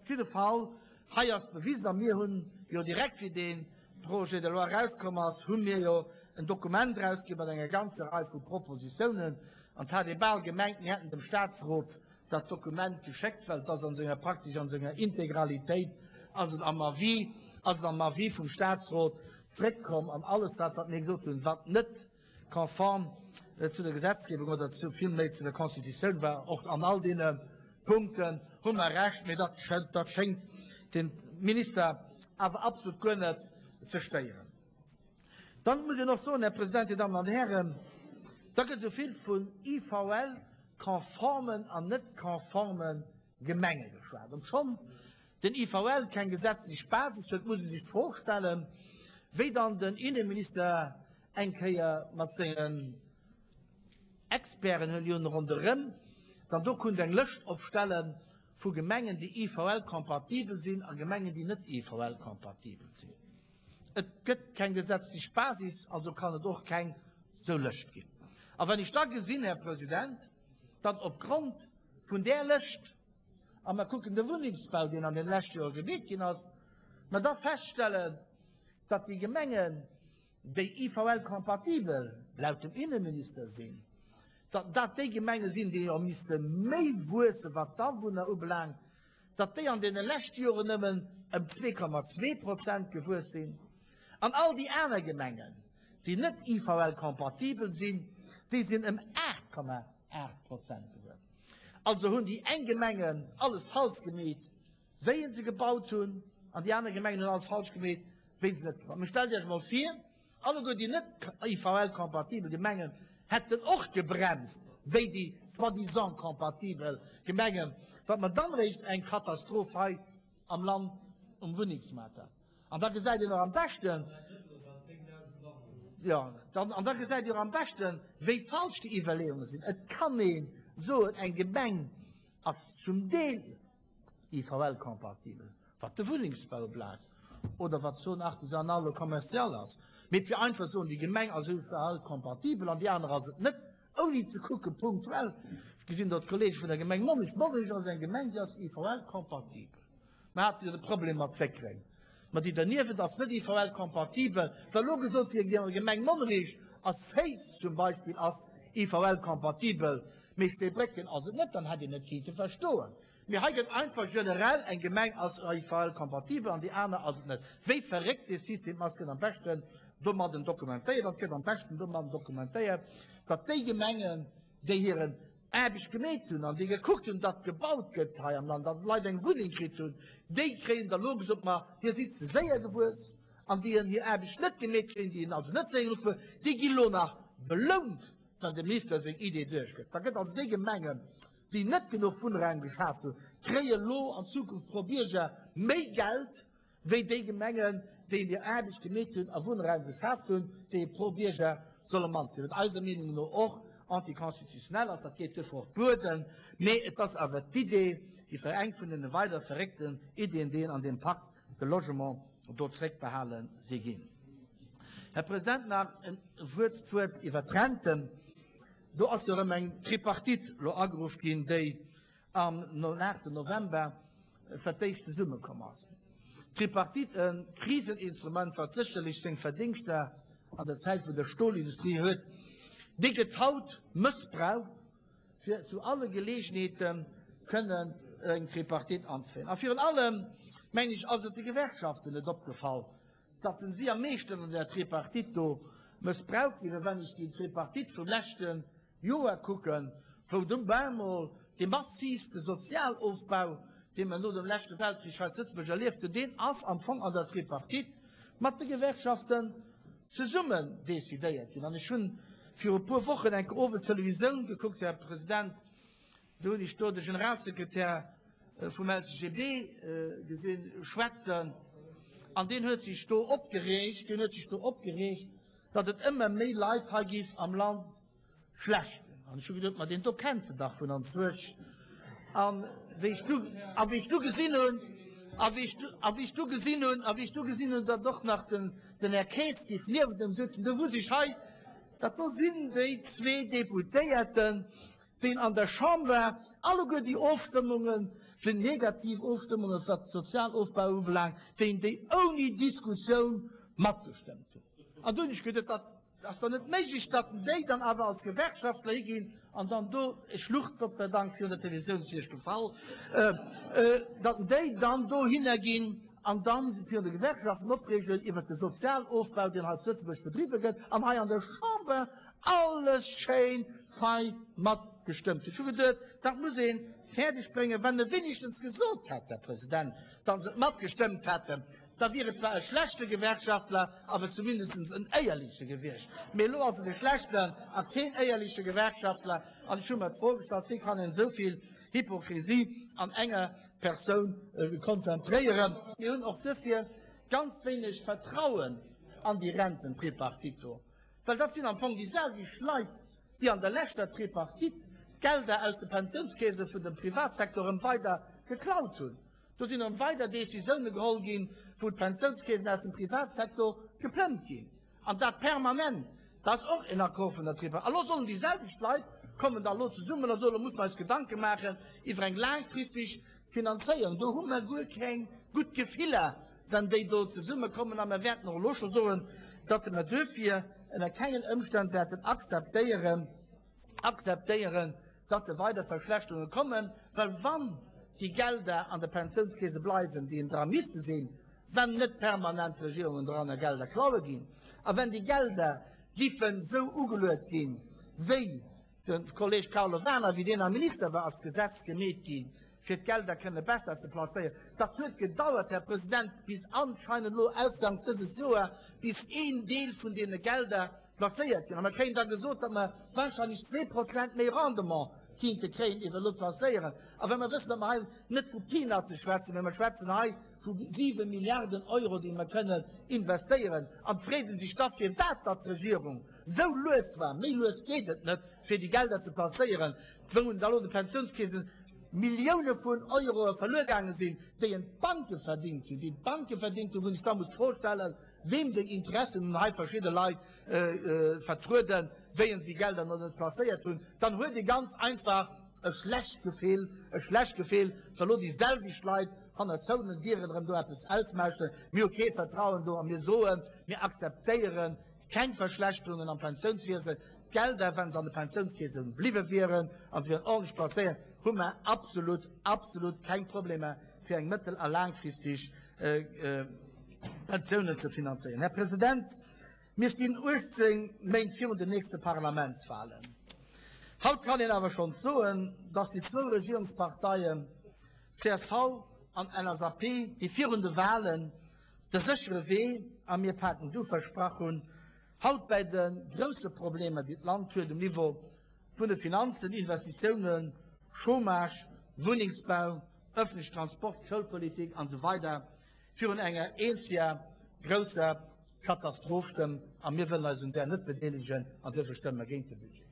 Op jidde Fall, hei ass bewisen, a mir hunn jo direkt, wéi dee Projet de loi erauskomm ass, hu mir jo en Dokument erausginn mat enger ganzer Rei vu Propositionen, an et hat ee bal gemengt, mir hätten dem Statsrot dat Dokument geschéckt, well et ass an senger, praktesch an senger Integralitéit ass et am Avis, ass et am Avis vum Statsrot zréckkomm, an alles dat, wat mir gesot hunn, wat net konform zu der Gesetzgebung oder zu vill méi zu der Constitutioun war. Och an all deene Punkten hu mer Recht, mee dat, dat schéngt de Minister awer absolut guer net ze stéieren. Dann muss een och soen, Här President, Dir Dammen an Dir Hären, da gëtt esou vill vun IVL-konformen an net konforme Gemenge geschwat. Obschonn den IVL keng gesetzlech Basis huet, muss ee sech d'Fro stellen, wéi dann den Inneminister eng Kéier mat sengen Experten, huelen déi un ronderëm, dann do kunnt eng Lëscht opstelle vu Gemengen, déi IVL-kompatibel sinn a Gemengen, déi net IVL-kompatibel sinn. Et gëtt keng gesetzlech Basis, also kann et och keng sou Lëscht ginn. A wann ech da gesinn, Här President, datt opgrond vun där Lëscht, a mer kucken de Wunnengsbau, deen an den leschte Jore gemeet ginn ass, mer da feststellen, datt déi Gemengen, déi IVL-compatibel laut dem Inneminister sinn, datt dat déi Gemenge sinn, déi jo misste méi wuesse wat d'Awunner ubelaangt, datt déi an deene leschte Joren nëmmen ëm 2,2 Prozent gewuess sinn, an all déi aner Gemengen, déi net IVL-compatibel sinn, déi sinn ëm 8,8 Prozent gewuess. Also hunn déi eng Gemengen alles falsch gemeet, wéi se gebaut hunn, an déi aner Gemengen hunn alles falsch gemeet, wéi se net gebaut hunn. Mee stellt Iech emol vir, alleguer déi net IVL-compatibel Gemengen hätten och gebremst, wéi déi soi-disant compatibel Gemengen, wat mer dann eréischt eng Katastroph hei am Land um Wunnengsmaart hat. An da gesäit een och am beschten, jo, dann, an da gesäit Dir och am beschten, wéi falsch déi Iwwerleeunge sinn. Et kann ee soen, eng Gemeng ass zum Deel IVL-compatibel, wat de Wunnengsbau ubelaangt oder wat d'Zone artisanale ou commerciale ass, mee fir einfach soen, déi Gemeng ass IVL-compatibel an déi aner ass et net, ouni ze kucke punktuell, ech gesinn do d'Kollege vun der Gemeng Monnerech, Monnerech ass eng Gemeng, déi ass IVL-compatibel. Mer hate jo de Problem mat Wéckreng, ma déi derniewent ass net IVL-compatibel, well elo gesot wier, déi Gemeng Monnerech ass Féiz zum Beispill ass IVL-compatibel, mee Steebrécken ass et net, dann hätt een et kinnte verstoen. Mee hei gëtt einfach generell, eng Gemeng ass IVL-compatibel an déi aner ass et net. Wéi verréckt dee System ass, gëtt am beschten domadden dokumentéiert an et gëtt am beschten domadden dokumentéiert, datt déi Gemengen, déi hiren Aarbecht gemeet hunn an déi gekuckt hunn, datt gebaut gëtt hei am Land, datt d'Leit eng Wunneng kritt hunn, déi kréien da lo gesot, ma dir sidd ze séier gewuess an déi hir Aarbecht net gemeet kréien, déi also net séier genuch wuar, déi gi lo nach belount, wann dem Minister seng Idee duerchgëtt. Da gëtt also déi Gemengen, déi net genuch Wunnraum geschaaft hunn, kréie lo an Zukunft pro Bierger méi Geld wéi déi Gemengen, déi hir Aarbecht gemeet hunn a Wunnraum geschaaft hunn, déi ee pro Bierger solle mankritt. Wat eiser Meenung no och anticonstitutionnel ass, dat geet duerfir och bueden, mee et ass awer d'Idee, déi fir eng vun deene weider verréckten Ideen, déi an deem Pacte de logement do zréckbehale si ginn. Här President, nach e kuerzt Wuert iwwert d'Renten. Do ass jo erëm eng Tripartite elo ageruff ginn, déi am 8 November fir d'éischt zesummekomm ass. D'Tripartite, e Kriseninstrument, wat sécherlech seng Verdéngschter an der Zäit vun der Stolindustrie huet, déi gëtt haut mëssbraucht, fir zu alle Gelegenheete kënnen eng Tripartite anzeféieren. A virun allem, mengen ech, ass et de Gewerkschaften net opgefall, datt si am meeschten an där Tripartite do mëssbraucht ginn. Well wann ech déi Tripartite vum leschte Joer kucken, wou du bemol dee massiivste Sozialofbau, dee mer no dem leschte Weltkrich hei zu Lëtzebuerg erlieft hunn, deen ass am Fong an der Tripartite mat de Gewerkschaften zesummen decidéiert ginn. An ech hunn viru e puer Wochen enke owes Televisoun gekuckt, Här President, do hunn ech do de Generalsekretär vum LCGB gesinn schwätzen, an deen huet sech do opgereegt, deen huet sech do opgereegt, datt et ëmmer méi Leit hei géif am Land schlecht ginn. An ech hu geduet, ma deen do kennt se dach vun anzwuersch. A wéi ech du, a wéi ech du gesinn hunn, a wéi ech du, a wéi ech du gesinn hunn, a wéi ech du gesinn hunn, datt och nach den, den Här Kaes géif niewent em sëtzen, du wusst ech, hei, dat do sinn déi zwee Deputéierten, déi an der Chamber alleguer déi Ofstëmmunge. Déi negativ Ofstëmmunge wat Sozialofbau ubelaangt, déi déi ouni Diskussioun matgestëmmt hunn. An do hunn ech geduet, dat ass dann net méiglech, datt déi dann awer als Gewerkschaftler higinn an dann do, ech luch Gott sei Dank virun der Televisioun, ass Iech gefall, datt déi dann dohinner ginn an dann virun de Gewerkschaften opreegen iwwert de Sozialofbau, deen hei zu Lëtzebuerg bedriwwe gëtt an hei an der Chamber alles schéin fei matgestëmmt hunn. Ech hu geduet, dat muss ee fäerdeg bréngen, wann e wenigstens gesot hätt, Här President, datt se et matgestëmmt hätten, da wier et zwar e schlechte Gewerkschaftler, awer zumindest en éierleche gewiescht. Mee elo ass et e schlechten a keen éierleche Gewerkschaftler. An ech hu mer d'Fro gestallt, Wéi kann een esou vill Hypokrisie an enger Persoun konzentréieren? Mir hunn och duerfir ganz wéineg Vertrauen an déi Rententripartite do, well dat sinn am Fong déi selwecht Leit, déi an der leschter Tripartite d'Gelder aus de Pensiounskeese vun dem Privatsektor erëm weider geklaut hunn. Do sinn erëm weider Décisioune geholl ginn, wou d'Pensiounskeesen aus dem Privatsektor geplëmmt ginn, an dat permanent. Dat ass och en Accord vun der Tripartite. A lo sollen déi selwecht Leit kommen da elo zesummen a soen, lo musse mer eis Gedanke maachen iwwer eng laangfristeg Finanzéierung. Do hu mer guer keng gutt Gefiller, wenn déi do zesummekommen. A mer wäerten och elo scho soen, datt mer duerfir ënner kengen Ëmstänn wäerten akzeptéieren, akzeptéieren, datt weider Verschlechterunge kommen, well wann déi Gelder an de Pensiounskeese bleiwen, déi dra misste sinn, wenn net permanent d'Regierungen doranner Gelder klaue ginn a wenn déi Gelder giffen esou ugeluet ginn, wéi De Kolleg Carlo Werner, wéi deen nach Minister war, ass d'Gesetz gemeet ginn, fir d'Gelder kënne besser ze placéieren. Dat huet gedauert, Här President, bis anscheinend elo ausgangs dëses Joer, bis een Deel vun deene Gelder placéiert ginn. A mer kréien da gesot, datt mer wahrscheinlech 2% méi Rendement kinnte kréien iwwer elo d'Placéieren. A wa mer wëssen, datt mer hei net vu Peanutse schwätzen, mä mer schwätzen hei vu 7 Milliarden Euro, déi mer kënnen investéieren, an et freet ee sech da firwat datt d'Regierung Sou lues war, méi lues geet et net, fir déi Gelder ze placéieren, wou da lo de Pensiounskeesen Millioune vun Euroe verluer gaange sinn, déi en d'Banke verdingt hunn, déi d'Banke verdingt hunn, wou sech da muss d'Fro stellen, weem seng Interessen hunn hei verschidde Leit vertrueden, wéi se déi Gelder nach net placéiert hunn. Dann huet ee ganz einfach e schlecht Gefill, e schlecht Gefill, wa lo déi selwecht Leit hanner zouenen Dieren erëm do eppes ausmauschten. Mir hu kee Vertrauen do a mir soen, mir akzeptéieren Keng Verschlechterungen am Pensiounswiesen, d'Gelder, wa se an de Pensiounskeese bliwwe wieren a se wieren ordentlech placéiert, hu mer absolut, absolut keng Problemer, fir eng mëttel a laangfristeg Pensiounen ze finanzéieren. Här President, mir stinn 18 Méint virun den nächste Parlamentswahlen. Haut kann een awer schonns soen, dass déi zwou Regierungsparteien csv an LSAP, déi virun de Wahlen De séchere Wee, a mir paken du versprach hunn, haut bäi de grousse Problemer, déi d'Land huet um Niveau vun de Finanzen, Investitiounen, Chômage, Wunnengsbau, öffentlichen Transport, Schoulpolitik an esou weider virun enger eenzeger grousser Katastroph stëmm a mir wëllen eis un där net bedeelegen an duerfir stëmme mer géint de Budget.